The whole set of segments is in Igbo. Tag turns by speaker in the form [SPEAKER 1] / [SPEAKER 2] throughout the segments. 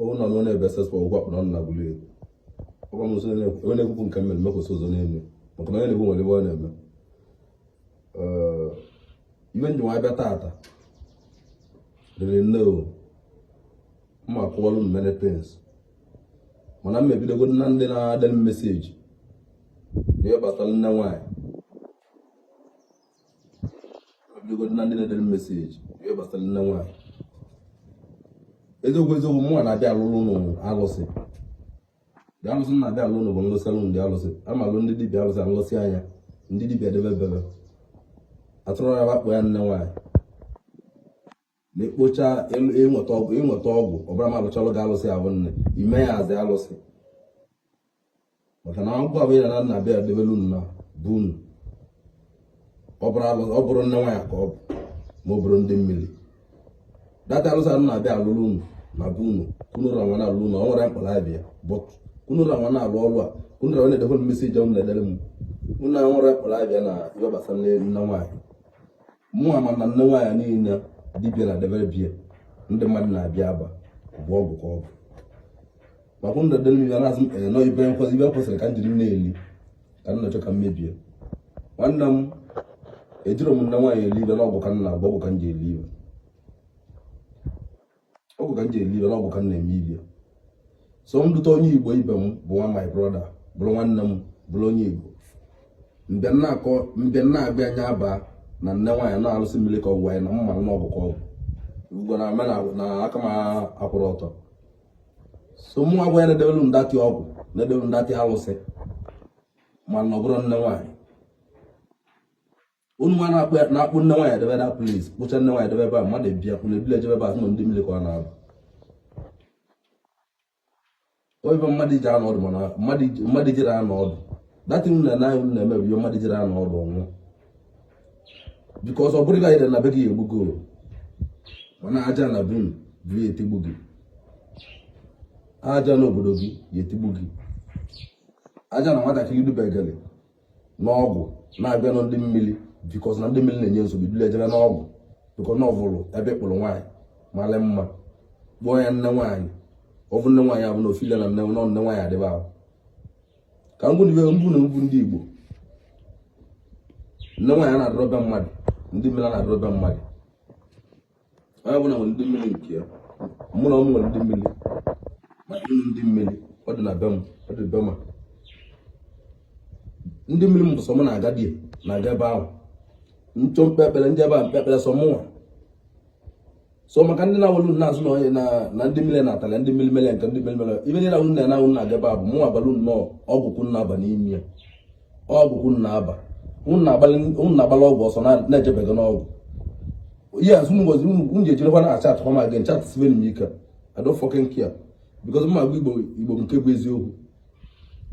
[SPEAKER 1] Ọwụ na ọnụ na-ebe sespa ụgwọ akpụ na ọnụ na-agụlụ ego. Ọkwa m nso onye na-ekwupụ nke mmere mekwụsị ụzọ n'elu maka na onye na-ekwu nwere ebe ọ na-eme. Ee, ibe nji nwa abịa tata riri nne o mma kụọlụ m many things, mana m ebidogo na ndị na-adị m message n'ihe gbasara nne nwaanyị. Ebidogo na ndị na-edere m message ihe gbasara nne nwaanyị. Eziokwu eziokwu, mụnwa na-abịa alụlụ ụnụ alụsị. Ndị alụsị na-abịa alụ ụnụ bụ nlụsịalụ ndị alụsị amalụ ndị dibịa alụsị alụsị anya ndị dibịa debe bebe atụrụ ya wakpo ya nne nwaanyị na-ekpocha ịnweta ọgwụ. Ịnweta ọgwụ ọbụla ma alụchalụ gị alụsị abụ nne ime ya azị alụsị, maka na ọgwụ abụ ya na nna abịa debelu nna bụ unu. Ọ bụrụ nne nwaanyị ka ọ bụ, ma ọ bụrụ ndị mmiri data alụsị anụ na-abịa alụlụ unu na bụ unu kunu ra nwa na-alụ unu. Ọ nwere mkpọrọ abịa but kunu ra nwa na-alụ ọlụ a kunu ra nwa na-edekwa message unu na-edere m unu nwere mkpọrọ abịa na ihe gbasara nne nwaanyị. Mụ ama na nne nwaanyị niile dibịa na-edebere bie ndị mmadụ na-abịa aba bụ ọgwụ ka ọ bụ maka ndụ dị mmiri na-asị m nọ ibe nkwesị ibe kwesịrị ka m jiri na-eli ka m na-achọ ka m mebie. Nwanne m, ejiro m nne nwaanyị eli ibe n'ọgwụ ka m na-agba ọgwụ ka m ji eli ibe, ọgwụ ka m ji eli ibe n'ọgwụ ka m na-eme ibe. So m dute onye Igbo ibe m bụ nwa my brother, bụrụ nwanne m, bụrụ onye Igbo, mbịa na-akọ mbịa na-abịa anya aba na nne nwaanyị na-alụsị mmiri ka ọgwụ anyị na mma n'ọgwụ ka ọgwụ ugbo na ame na aka m akwụrụ ọtọ. So mụ abụọ ya na-edebelu ndatị ọgwụ, na-edebelu ndatị alụsị, mana ọ bụrụ nne nwaanyị unu nwa na-akpụ nne nwaanyị edebe that place, kpụcha nne nwaanyị edebe ebe a, mmadụ ebia unu ebila ejebe ebe a sị na ndị mmiri ka ọ na-abụ oyibo mmadụ ji anọ ọdụ, mana mmadụ jiri anọ ọdụ datin na anaghị unu na-eme bụ ihe mmadụ jiri anọ ọdụ ọnwụ, because ọ bụrụ anyị dị na be gị egbugo, mana aja na bun bụ ya etigbu gị, aja n'obodo gị ya etigbu gị, aja na nwatakịrị dubegere n'ọgwụ na-abịa na ndị mmiri, because na ndị mmiri na-enye nsogbu ibili ejebe n'ọgwụ, because na ọvụrụ ebe kpụrụ nwaanyị mara mma kpụọ ya nne nwaanyị. Ọ bụ nne nwaanyị abụ na ofile na nne nọ nne nwaanyị adịba ahụ ka ngwụ na mbụ na mbụ ndị Igbo. Nne nwaanyị na-adọrọ be mmadụ, ndị mmiri na-adọrọ be mmadụ. Onye ọbụla nwere ndị mmiri nke ya. Mụ na ụmụ nwere ndị mmiri, ma ndị mmiri ọ dị na be m, ọ dị be ma ndị mmiri m bụ sọ mụ na-aga die na-aga ebe ahụ nchọ mkpe ekpere ndị ebe a mkpe ekpere sọ mụnwa so maka ndị na-awolu na-azụ na onye na ndị mmiri na-atalị ndị mmiri mere nke ndị mmiri mere ibe niile awụ na na-awụ na-aga ebe a bụ mụnwa gbalụ nnọọ ọgwụ kwụ na-aba n'ime ya, ọgwụ kwụ na-aba unu na-agbalị ọgwụ ọsọ na-ejebego n'ọgwụ. Yes, unu ngozi unu ji ejirikwa na-acha atụkwa ma gị nchat sibe m ike. I don't fucking care because mma agwa Igbo Igbo nke bụ eziokwu.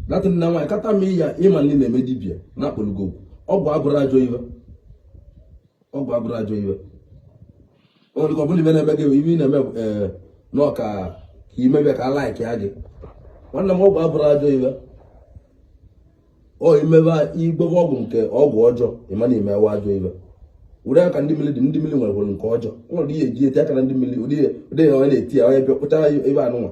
[SPEAKER 1] Latin na nwaanyị kata m ya ịma ndị na-eme dibịa na-akpọlugo ọgwụ abụrụ ajọ iwe, ọgwụ abụrụ ajọ iwe. O nwere ka ọ bụla ibe na-eme gị ibe ị na-eme ee nọ ka imebie ka a like ya gị. Nwanne m, ọgwụ abụrụ ajọ iwe. Ọ imebe igbebe ọgwụ nke ọgwụ ọjọọ, ịma na imewe ajọ iwe. Ụdị aka ndị mmiri dị, ndị mmiri nwere nke ọjọọ nwere ihe eji eti aka na ndị mmiri ụdị ụdị onye na-eti ya onye bịa kpụchara ebe anụnwa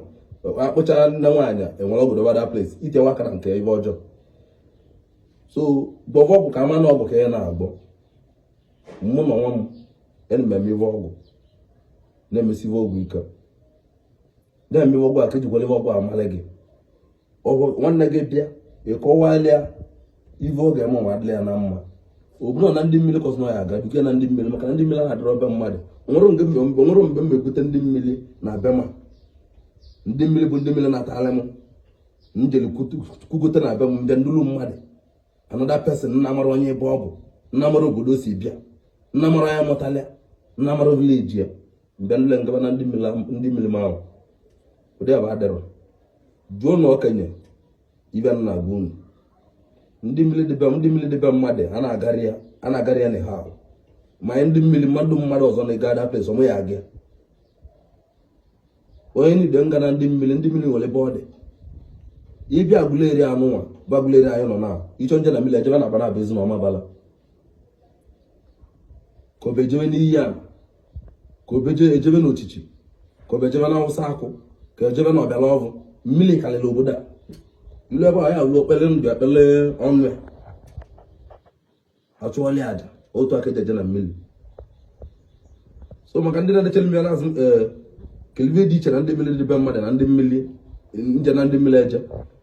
[SPEAKER 1] akpụchara nne nwaanyị enwere ọgwụ dobe that place itewe aka na nke ebe ọjọọ. So gbọbọ ọgwụ ka ama na ọgwụ ka ị na-agbọ. Mụ na onwe m ena m eme ive ọgwụ, na-emesi ive ọgwụ ike, na-eme ive ọgwụ a ka ejikwara ive ọgwụ amalị gị. Nwanne gị bịa ịkọwalịa ive ọ ga-eme nwa adịla ya na mma. Ọ bụrụ na ndị mmiri kọsị na ya aga duga na ndị mmiri, maka na ndị mmiri na-adịrọ be mmadụ. Nwere mgbe m ekwute ndị mmiri na be ma ndị mmiri bụ ndị mmiri na-atalị m njeli kwugote na be m bịa ndulu mmadụ another person nna mara onye ebe ọ bụ, nna mara obodo si bịa, nna mara ya mụtalịa, nna mara village ya mbịa ndule ngaba na ndị mmiri m ahụ. Ụdị abụ adịrọ. Jụọ na okenye ibe m na-agwa unu, ndị mmiri dịbe ndị mmiri dịbe mmadụ a na-agarị ya, a na-agarị ya na ha ahụ ma ndị mmiri mmadụ mmadụ ọzọ na-ega that place ọmụ ya aga onye niile nga na ndị mmiri. Ndị mmiri nwere ebe ọ dị ịbịa Aguleri anụnwa bụ Aguleri anyị nọ na ịchọ nje na mmiri ejebe na agbara abụ ezi na ọmabala ka ọ bụ ejebe n'iyi a ka ọ bụ ejebe n'ochichi ka ọ bụ ejebe na awụsa akwụ. Ka ejebe na ọbịala ọvụ mmiri karịrị obodo a ilu ebe a ya ruo okpele ndụ ekpele ọnụ ya achụọla aja otu aka eji eje na mmiri. So maka ndị na-edechere mmiri na-azụ ee kele ive dị iche na ndị mmiri dị be mmadụ na ndị mmiri nje na ndị mmiri eje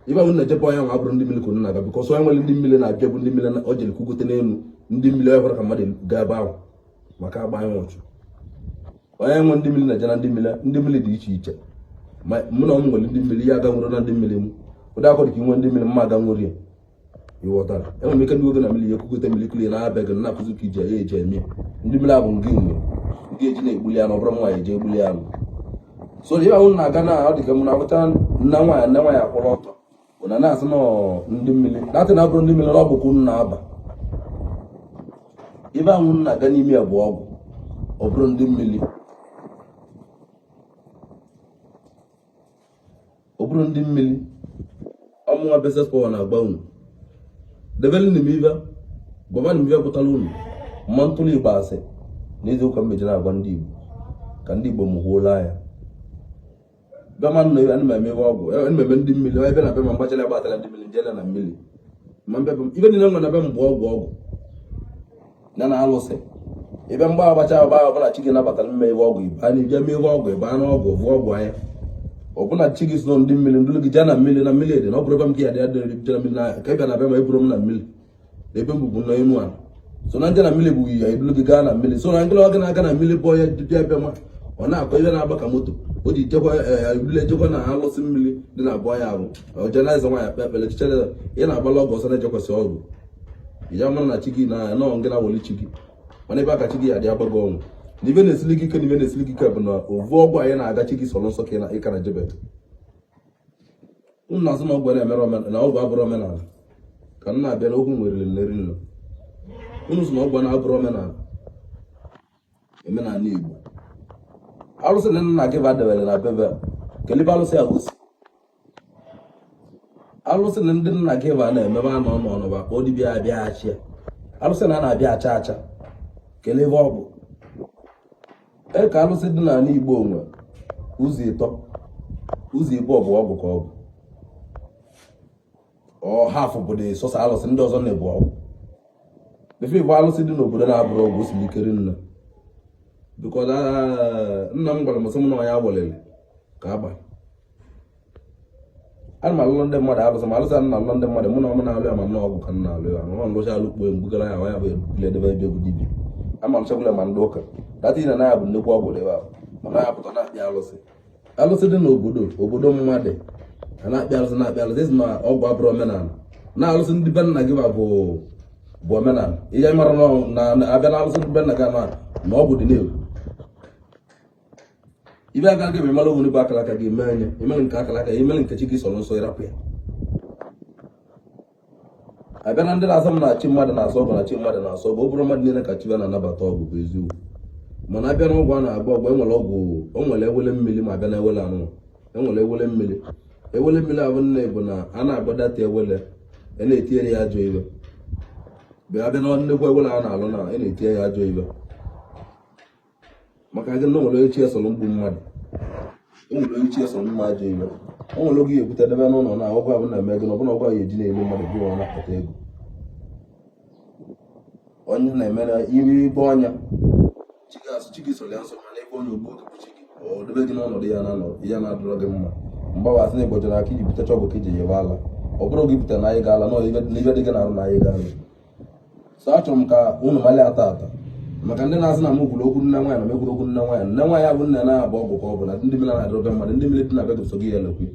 [SPEAKER 1] ibe ahụ na-ejebe onye nwa abụrụ ndị mmiri ka unu na-aga, because onye nwere ndị mmiri na-abịa bụ ndị mmiri o jere kwugote n'elu ndị mmiri onye kwara ka mmadụ gaa ebe ahụ maka agba anyị ọchụ. Onye nwe ndị mmiri na-eje na ndị mmiri. Ndị mmiri dị iche iche. Ma mụ na m nwere ndị mmiri ya aga nwere na ndị mmiri m ụdị akọ dị ka inwe ndị mmiri mma aga nwere ya. Ịghọtara? Enwere m ike ndị oge na mmiri ya ekwugote mmiri kuli na-abịa gị na-akụzi ka iji ya eji eme ndị mmiri abụ ngị nwe ndị eji na-egbuli anụ. Ọ bụrụ nwaanyị eji egbuli anụ. So ihe ahụ na-aga na ọ dị ka m na-ahụta nne nwaanyị, nne nwaanyị akwụrụ ọtọ na na-asị nọ ndị mmiri datị na abụrụ ndị mmiri na ọ bụ ka unu na-aba. Ibe ahụ unu na-aga n'ime ya bụ ọgwụ, ọ bụrụ ndị mmiri, ọ bụrụ ndị mmiri. Ọmụnwa Business Power na-agba unu debelu m ibe gwaba m ibe pụtara unu mma ntụrụ Igbo asị na eziokwu mmeji na-agwa ndị Igbo ka ndị Igbo mụhuola anya. Bịa ma nọ ana m eme ebe ọgwụ, ana m eme ndị mmiri. Onye bịa na be ma mgbachala agbatara ndị mmiri njele na mmiri ma mbịa ibe niile nwe na be m bụ ọgwụ, ọgwụ ya na alụsị. Ebe mgba agbacha agba ọbụla chi gị nabatara mma ebe ọgwụ ịba na ịbịa mee ebe ọgwụ ịba na ọgwụ vụ ọgwụ anya ọbụna chi gị so ndị mmiri ndụlụ gị jee na mmiri na mmiri dị na ọ bụrụ ebe m ka ya dị adịrị jee na mmiri na ka ị bịa na be ma eburu m na mmiri na ebe m bụbu nọ enu ala so na nje na mmiri bụ ya edulu gị gaa na mmiri. So na ngịla ọgị na-aga na mmiri bụ onye bịa bịa ma ọ na-akọ ihe na-agba ka moto o ji jekwa ebule jekwa na alụsị mmiri dị na abụọ ya ahụ oje na eze nwaanyị kpe ekpere chichere ị na-agbala ọgwụ ọsọ na-ejekwasị ọgwụ ya mara na chi gị na nọọ ngị na woli chi gị mana ebe aka chi gị ya dị agbago ọnwụ na ibe na-esili gị ike na ibe na-esili gị ike bụ na ovu ọgwụ anyị na-aga chi gị sọrọ nsọ ka ị ka na jebe unu na-asị na ọgwụ na-emere na ọgwụ abụrụ omenala ka m na-abịa n'okwu nwere nleri nna unu sị na ọgwụ na-abụrụ omenala omenala Igbo. Alụsị na nna gị badebere na bebe kelibe alụsị ahụ si alụsị na ndị nna gị ba na-emebe anọ n'ọnụ ba kpọọ dibịa abịa achị alụsị na a na-abịa acha acha kelee ebe ọ bụ e ka alụsị dị n'ala Igbo nwe ụzọ ịtọ ụzọ ịbụọ bụ ọgwụ ka ọ bụ ọ hafụ bụ dị sọsọ alụsị ndị ọzọ na-ebu ọgwụ befe bụ alụsị dị n'obodo na-abụrụ ọgwụ siri ike nna because nna m gwara m sị m na ọnya awọlịrị ka agba ana m alụlụ ndị mmadụ alụsị ma alụsị ana alụlụ ndị mmadụ mụ na ọmụ na-alụ ya ma m na ọgwụ ka m na-alụ ya ma nlụcha alụkpuo mgbugara ya ya bụ ebule edebe ebe bụ dibịa ama alụchakwula ma ndị ụka data na ya bụ nnukwu ọgwụ ebe ahụ mana ya pụta na-akpị alụsị alụsị dị n'obodo obodo mmadụ a na-akpị alụsị na-akpị alụsị esi na ọgwụ abụrụ omenala na alụsị ndị be nna gị bụ bụ omenala ihe mara na abịa na alụsị ndị be nna gị na ọgwụ dị n'elu ibe aka gị bụ ịmara onwe bụ akara aka gị mee anya imere nke akara aka imere nke chi gị sọrọ nsọ ịrapụ ya. Abịa na ndị na-asọ m na chi mmadụ na-asọ ọgwụ na chi mmadụ na-asọ ọgwụ ọ bụrụ mmadụ niile ka chi ya na-anabata ọgwụ bụ eziokwu mana abịa na ọgwụ a na-agba ọgwụ enwere ọgwụ o nwere ewele mmiri ma abịa na ewele anụ enwere ewele mmiri ewele mmiri abụ nne bụ na a na-agbadata ewele a na-etinyere ya ajọ iwe bịa abịa na nnekwu ewele a na-alụ na a na-etinye ya ajọ iwe maka gị na nwere onye chi esoro mgbu mmadụ o nwere onye chi esoro mma ajọ iwe o nwere oge ebute debe n'ụlọ na ọgwụ abụ na-eme ego na ọbụna ọgwụ ahụ eji na-elu mmadụ gị nwa na-akpata ego onye na-emere iri igbe ọnya chi gị soro ya nsọ mana ebe onye ogbu oge bụ chi gị ọ debe gị n'ọnọdụ ya na ya na-adịrọ gị mma mgbawa sị na ịgbọjọrọ aka iji butecha ọgwụ ka iji yebe ala ọ bụrụ gị butere na anyị ga-ala na ibe dị gị na-arụ na anyị ga-ala. So achọrọ m ka unu mali ata ata maka ndị na-asị na m kwuru okwu nne nwaanyị na m ekwuru okwu nne nwaanyị. Nne nwaanyị abụ nne na-abụ ọgwụ ka ọ bụ na ndị mmiri na-adịrọ be mmadụ ndị mmiri dị na be gị so gị ya lekwe.